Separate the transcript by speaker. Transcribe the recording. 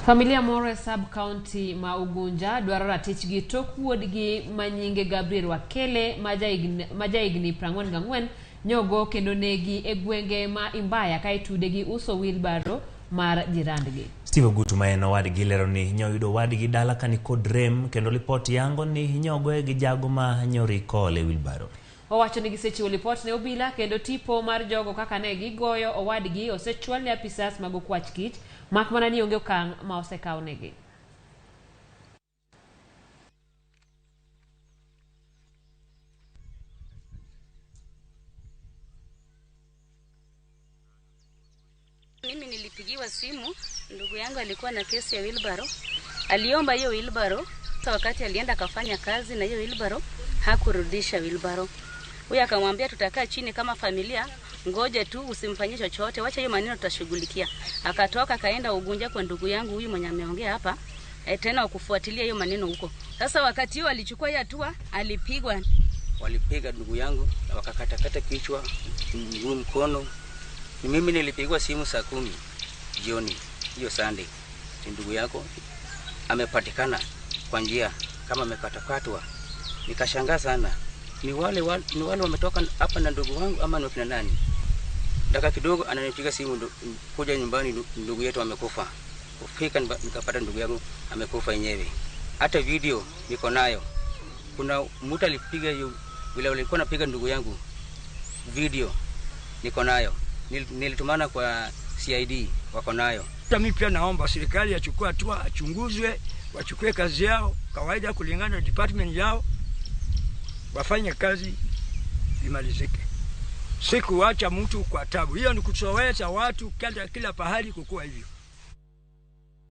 Speaker 1: Familia moro e sub county ma Ugunja dwaro ratichgi tok wuodgi ma nyinge Gabriel Wakele ma jahigni 44 nyogo kendo negi e gwenge ma Imbaya ka itude gi uso wheelbarrow mar jirandgi.
Speaker 2: Steve Ogutu ma en owadgi lero ni nyoyudo owadgi dala ka nikod rem kendo lipot yango ni nyogoye gi jago ma nyoriko ole wheelbarrow.
Speaker 1: Owacho ni gisechiwo lipot ne obila kendo tipo mar jogo kaka ne gigoyo owadgi osechwal ne apisas mag okwach kich mak mana ni onge okang' ma osekawnegi.
Speaker 3: Mimi nilipigiwa simu, ndugu yangu alikuwa na kesi ya wheelbarrow. Aliomba hiyo wheelbarrow. Sasa wakati alienda akafanya kazi na hiyo wheelbarrow, hakurudisha wheelbarrow. Huyu akamwambia tutakaa chini kama familia, ngoja tu usimfanyie chochote, wacha hiyo maneno tutashughulikia. Akatoka akaenda Ugunja kwa ndugu yangu huyu mwenye ameongea hapa, tena kufuatilia hiyo maneno huko. Sasa wakati huo alichukua hiyo hatua, alipigwa.
Speaker 4: Walipiga ndugu yangu na wakakatakata kichwa, mguu, mkono. Ni mimi nilipigwa simu saa 10 jioni hiyo Sunday. Ndugu yako amepatikana kwa njia kama amekatakatwa. Nikashangaa sana. Ni wale wametoka hapa na ndugu wangu ama ni wakina nani? Dakika kidogo ananipiga simu, kuja nyumbani, ndugu yetu amekufa. Kufika nikapata ndugu yangu amekufa yenyewe. Hata video niko nayo. Kuna mtu alipiga hiyo vile walikuwa napiga ndugu yangu, video niko nayo. Nilitumana kwa CID, wako nayo.
Speaker 5: Mimi pia naomba serikali achukue hatua, achunguzwe, wachukue kazi yao kawaida kulingana na department yao, wafanye kazi imalizike. Sikuacha mtu kwa tabu. Hiyo ni kutoweza watu kila pahali kukua hivyo.